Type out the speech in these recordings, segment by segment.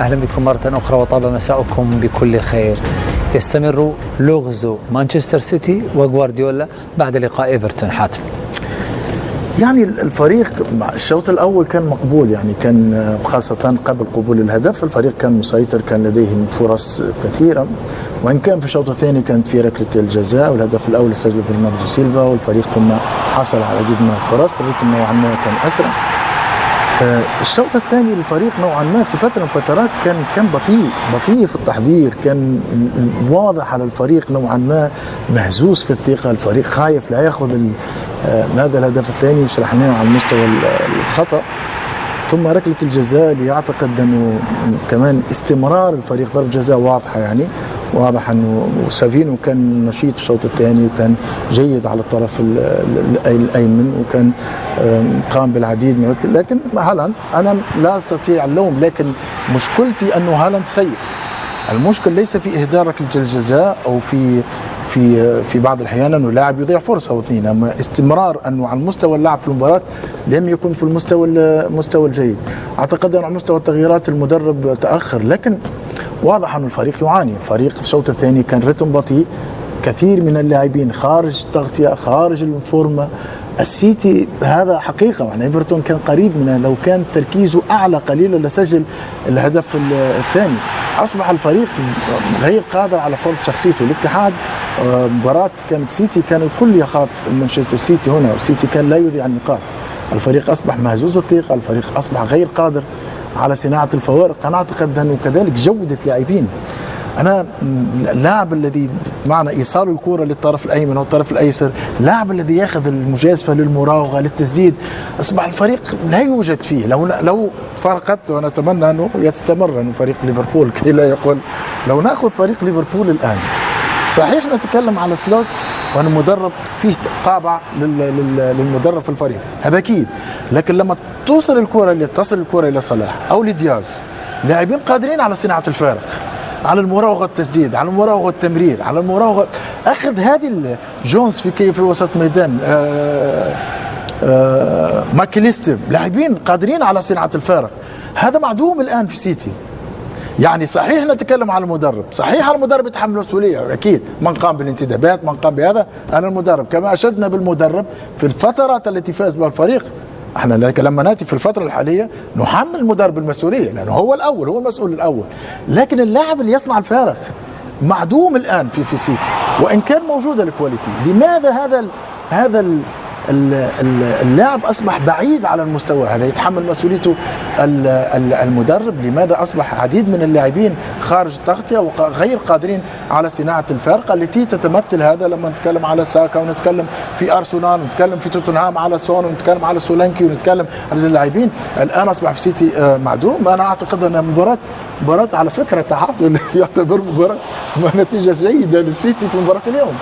أهلا بكم مرة أخرى وطاب مساؤكم بكل خير. يستمر لغز مانشستر سيتي وغوارديولا بعد لقاء إيفرتون. حاتم، يعني الفريق مع الشوط الاول كان مقبول، يعني كان خاصة قبل قبول الهدف الفريق كان مسيطر، كان لديه فرص كثيره، وان كان في الشوط الثاني كانت في ركلة الجزاء والهدف الاول سجله برناردو سيلفا، والفريق ثم حصل على العديد من الفرص، الرتم نوعا ما كان اسرع. الشوط الثاني الفريق نوعا ما في فترة من فترات كان بطيء بطيء في التحضير، كان واضح على الفريق نوعا ما مهزوز في الثقه، الفريق خايف لا ياخذ هذا الهدف الثاني وشرحناه على المستوى الخطا. ثم ركلة الجزاء اللي يعتقد انه كمان استمرار الفريق، ضربه جزاء واضحه، يعني واضح انه سافينو كان نشيط الشوط الثاني وكان جيد على الطرف الايمن وكان قام بالعديد من، لكن هالاند انا لا استطيع اللوم، لكن مشكلتي انه هالاند سيء. المشكل ليس في اهدار ركلة الجزاء او في بعض الاحيان انه لاعب يضيع فرصة او اثنين، اما استمرار انه على المستوى اللاعب في المباراة لم يكن في المستوى الجيد. اعتقد انه على مستوى التغييرات المدرب تاخر، لكن واضح أن الفريق يعاني. الفريق الشوط الثاني كان رتم بطيء، كثير من اللاعبين خارج التغطية، خارج الفورمة. السيتي هذا حقيقة، يعني ايفرتون كان قريب منه، لو كان تركيزه أعلى قليلا لسجل الهدف الثاني. أصبح الفريق غير قادر على فرض شخصيته. الاتحاد مباراة كانت سيتي، كان الكل يخاف مانشستر سيتي هنا، سيتي كان لا يضيع النقاط. الفريق أصبح مهزوز الثقة، الفريق أصبح غير قادر على صناعة الفوارق. أنا أعتقد أنه كذلك جودة لاعبين، أنا اللاعب الذي معنى إيصال الكرة للطرف الأيمن أو الطرف الأيسر، اللاعب الذي يأخذ المجازفة للمراوغة للتسديد، أصبح الفريق لا يوجد فيه. لو فرقت، ونتمنى أنه يستمر أنه فريق ليفربول كي لا يقول، لو نأخذ فريق ليفربول الآن، صحيح نتكلم على سلوت وأن مدرب فيه طابع للمدرب في الفريق، هذا أكيد، لكن لما توصل الكرة اللي تصل الكرة إلى صلاح أو لدياز، لاعبين قادرين على صناعة الفارق، على المراوغه التسديد، على المراوغه التمرير، على المراوغه اخذ هذه جونز في كيف في وسط ميدان، ماكليستر، لاعبين قادرين على صناعة الفارق، هذا معدوم الان في سيتي. يعني صحيح نتكلم على المدرب، صحيح المدرب يتحمل المسؤولية اكيد، من قام بالانتدابات، من قام بهذا، انا المدرب كما اشدنا بالمدرب في الفترات التي فاز بها الفريق احنا، لكن لما ناتي في الفترة الحالية نحمل المدرب المسؤولية لانه هو الاول، هو المسؤول الاول، لكن اللاعب اللي يصنع الفارق معدوم الان في سيتي، وان كان موجود ال quality. لماذا هذا اللاعب اصبح بعيد على المستوى هذا؟ يتحمل مسؤوليته المدرب. لماذا اصبح عديد من اللاعبين خارج التغطية وغير قادرين على صناعة الفارق التي تتمثل هذا؟ لما نتكلم على ساكا ونتكلم في ارسنال ونتكلم في توتنهام على سون ونتكلم على سولانكي ونتكلم على اللاعبين، الان اصبح في سيتي معدوم. انا اعتقد ان مباراه على فكرة تعادل يعتبر مباراة نتيجة جيدة للسيتي في مباراة اليوم،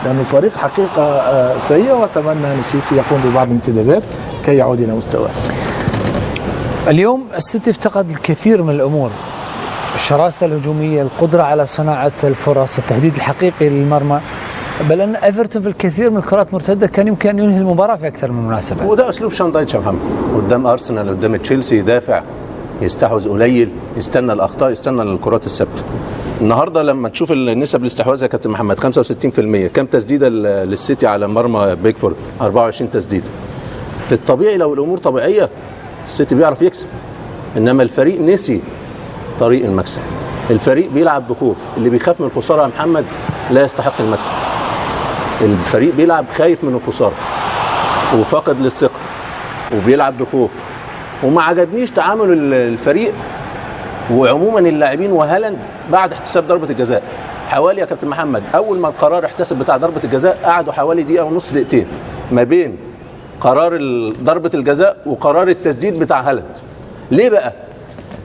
لأن الفريق حقيقة سيء، وأتمنى أن السيتي يقوم ببعض الانتدابات كي يعود إلى مستواه. اليوم السيتي افتقد الكثير من الأمور، الشراسة الهجومية، القدرة على صناعة الفرص، التهديد الحقيقي للمرمى، بل أن ايفرتون في الكثير من الكرات المرتدة كان يمكن أن ينهي المباراة في أكثر من مناسبة. وده أسلوب شون دايتش يا محمد، قدام أرسنال قدام تشيلسي يدافع، يستحوذ قليل، يستنى الأخطاء، يستنى الكرات الثابتة. النهارده لما تشوف النسب الاستحواذ يا كابتن محمد 65%، كم تسديده للسيتي على مرمى بيكفورد؟ 24 تسديده. في الطبيعي لو الامور طبيعية السيتي بيعرف يكسب، انما الفريق نسي طريق المكسب. الفريق بيلعب بخوف، اللي بيخاف من الخسارة يا محمد لا يستحق المكسب. الفريق بيلعب خايف من الخسارة وفاقد للثقة وبيلعب بخوف. وما عجبنيش تعامل الفريق وعموما اللاعبين وهالاند بعد احتساب ضربه الجزاء. حوالي يا كابتن محمد اول ما القرار احتسب بتاع ضربه الجزاء قعدوا حوالي دقيقة ونص، دقيقتين ما بين قرار ضربه الجزاء وقرار التسديد بتاع هالاند. ليه بقى؟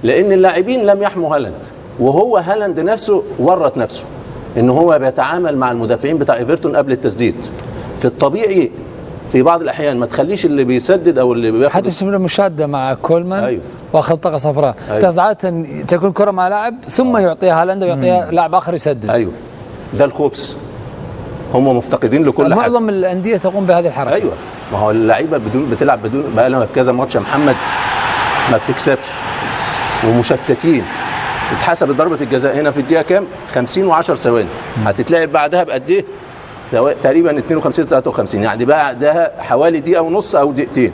لان اللاعبين لم يحموا هالاند، وهو هالاند نفسه ورط نفسه ان هو بيتعامل مع المدافعين بتاع ايفرتون قبل التسديد. في الطبيعي في بعض الاحيان ما تخليش اللي بيسدد او اللي بياخد، حتى شفنا مشاده مع كولمان. واخذ طاقة صفراء. عادة تكون كره مع لاعب ثم يعطيها هالاند ويعطيها لاعب اخر يسدد. ايوه، ده الخبث، هم مفتقدين لكل حاجة. معظم الاندية تقوم بهذه الحركة. ايوه، ما هو اللعيبة بدون بتلعب بدون، بقى لها كذا ماتش يا محمد ما بتكسبش ومشتتين. اتحسبت ضربه الجزاء هنا في الدقيقة كام؟ 50 و10 ثواني. هتتلعب بعدها بقد ايه؟ تقريبا 52 53، يعني بعدها حوالي دقيقة ونص او دقيقتين.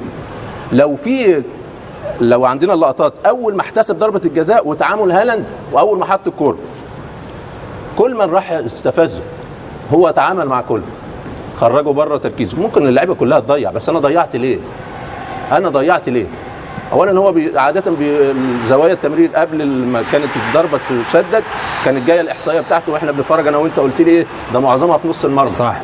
لو عندنا اللقطات، اول ما احتسب ضربه الجزاء وتعامل هالاند، واول ما حط الكورة كل من راح استفزه، هو تعامل مع كل خرجه بره تركيزه. ممكن اللعيبة كلها تضيع، بس انا ضيعت ليه؟ انا ضيعت ليه؟ اولا هو عادة زوايا التمرير قبل ما كانت الضربة تسدد كانت جاية الاحصائية بتاعته واحنا بنتفرج انا وانت، قلت لي ايه ده معظمها في نص المرمى. صح.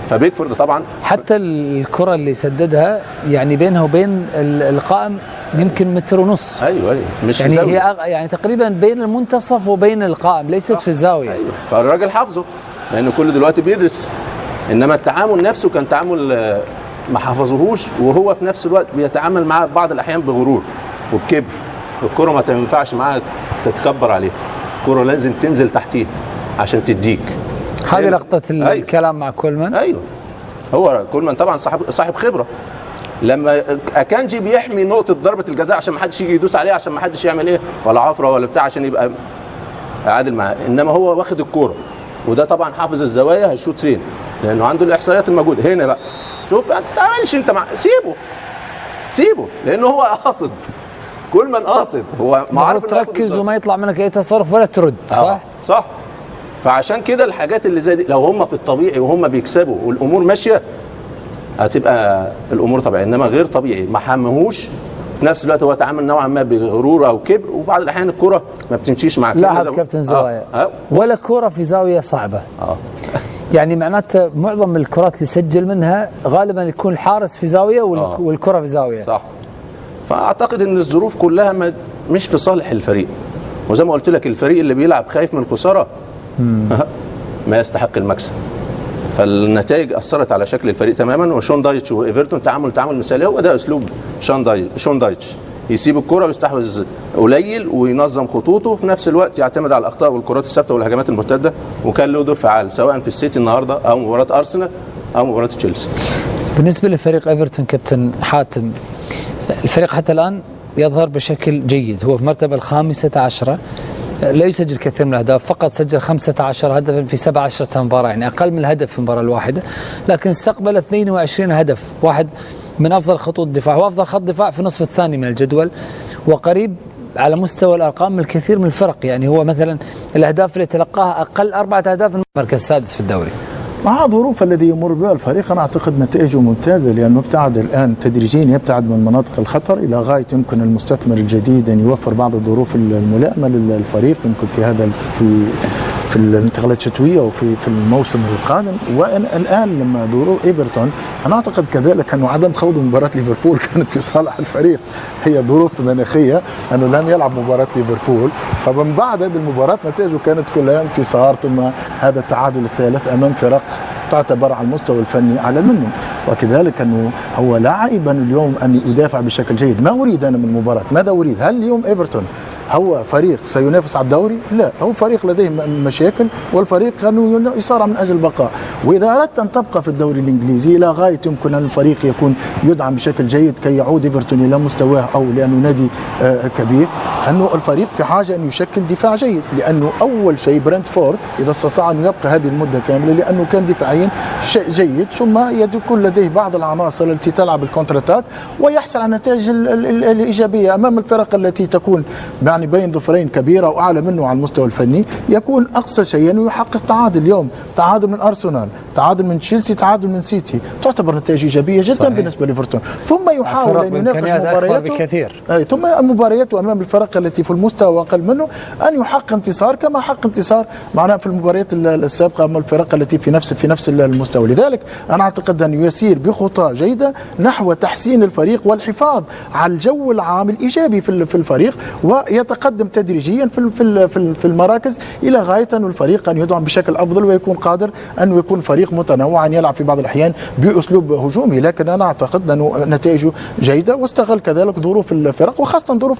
فبيكفورد طبعا حتى الكره اللي سددها يعني بينها وبين القائم يمكن متر ونص. ايوه مش يعني في زاوية. هي يعني تقريبا بين المنتصف وبين القائم، ليست في الزاوية. ايوه، فالراجل حافظه لانه كله دلوقتي بيدرس، انما التعامل نفسه كان تعامل ما حفظوهوش، وهو في نفس الوقت بيتعامل معاه بعض الاحيان بغرور وبكبر. الكره ما تنفعش معاه تتكبر عليها، الكره لازم تنزل تحتيه عشان تديك. هذه لقطة الكلام مع كولمان. ايوه، هو كولمان طبعا صاحب خبره. لما اكانجي بيحمي نقطة ضربه الجزاء عشان ما حدش يجي يدوس عليه، عشان ما حدش يعمل ايه ولا عفره ولا بتاع، عشان يبقى عادل معاه، انما هو واخد الكورة، وده طبعا حافظ الزوايا هيشوط فين لانه عنده الاحصائيات الموجودة هنا. بقى شوف، ما تتعاملش انت مع، سيبه لانه هو قاصد، كولمان قاصد، هو ما عارف تركز وما يطلع منك اي تصرف ولا ترد. صح صح. فعشان كده الحاجات اللي زي دي لو هم في الطبيعي وهم بيكسبوا والامور ماشية هتبقى الامور طبيعية، انما غير طبيعي ما حمهوش. في نفس الوقت هو تعامل نوعا ما بغرور او كبر، وبعض الاحيان الكره ما بتمشيش معاك. لاحظ كابتن زوايا ولا كره في زاوية صعبة. يعني معناته معظم الكرات اللي سجل منها غالبا يكون الحارس في زاوية والكره في زاوية. صح. فاعتقد ان الظروف كلها مش في صالح الفريق، وزي ما قلت لك الفريق اللي بيلعب خايف من الخسارة ما يستحق المكسب. فالنتائج اثرت على شكل الفريق تماما. وشون دايتش وايفرتون تعامل مثالي، هو ده اسلوب شون دايتش، يسيب الكره ويستحوذ قليل وينظم خطوطه، في نفس الوقت يعتمد على الاخطاء والكرات الثابتة والهجمات المرتدة، وكان له دور فعال سواء في السيتي النهارده او مباراة ارسنال او مباراة تشيلسي. بالنسبة لفريق ايفرتون كابتن حاتم، الفريق حتى الان يظهر بشكل جيد، هو في المرتبة 15، لا يسجل كثير من الاهداف، فقط سجل 15 هدفا في 17 مباراة، يعني اقل من الهدف في المباراة الواحدة، لكن استقبل 22 هدف، واحد من افضل خطوط الدفاع، وافضل خط دفاع في النصف الثاني من الجدول، وقريب على مستوى الارقام من الكثير من الفرق. يعني هو مثلا الاهداف اللي تلقاها اقل 4 اهداف من المركز السادس في الدوري. مع الظروف الذي يمر بها الفريق انا اعتقد نتائجه ممتازة، لانه ابتعد الان تدريجيا، يبتعد من مناطق الخطر الى غاية يمكن المستثمر الجديد ان يوفر بعض الظروف الملائمة للفريق، يمكن في هذا في الانتقالات الشتوية وفي الموسم القادم. وان الان لما ظروف ايفرتون، انا اعتقد كذلك انه عدم خوض مباراة ليفربول كانت في صالح الفريق، هي ظروف مناخيه انه لم يلعب مباراة ليفربول، فمن بعد هذه المباراة نتائجه كانت كلها انتصار، ثم هذا التعادل الثالث امام فرق تعتبر على المستوى الفني اعلى منه. وكذلك انه هو لا عيب اليوم ان يدافع بشكل جيد. ما اريد انا من المباراة؟ ماذا اريد؟ هل اليوم ايفرتون هو فريق سينافس على الدوري؟ لا، هو فريق لديه مشاكل، والفريق انه يصارع من اجل البقاء. واذا اردت ان تبقى في الدوري الانجليزي الى غاية يمكن ان الفريق يكون يدعم بشكل جيد كي يعود ايفرتون الى مستواه، او لانه نادي كبير، انه الفريق في حاجة ان يشكل دفاع جيد، لانه اول شيء برنتفورد اذا استطاع ان يبقى هذه المدة كاملة لانه كان دفاعيا شيء جيد، ثم يكون لديه بعض العناصر التي تلعب ال counter attack ويحصل على النتائج الايجابية امام الفرق التي تكون يعني بين ظفرين كبيرة واعلى منه على المستوى الفني، يكون اقصى شيء انه يحقق تعادل. اليوم تعادل من ارسنال، تعادل من تشيلسي، تعادل من سيتي، تعتبر نتائج ايجابية جدا. صحيح. بالنسبة لإيفرتون. ثم يحاول ان يناقش مبارياته بكثير. ثم مبارياته امام الفرق التي في المستوى اقل منه ان يحقق انتصار كما حقق انتصار معناها في المباريات السابقة امام الفرق التي في نفس المستوى. لذلك انا اعتقد ان يسير بخطى جيدة نحو تحسين الفريق والحفاظ على الجو العام الايجابي في الفريق، ويتقدم تدريجيا في المراكز الى غاية ان الفريق ان يدعم بشكل افضل ويكون قادر انه يكون فريق متنوع، يلعب في بعض الاحيان باسلوب هجومي. لكن انا اعتقد انه نتائجه جيدة، واستغل كذلك ظروف الفرق وخاصة ظروف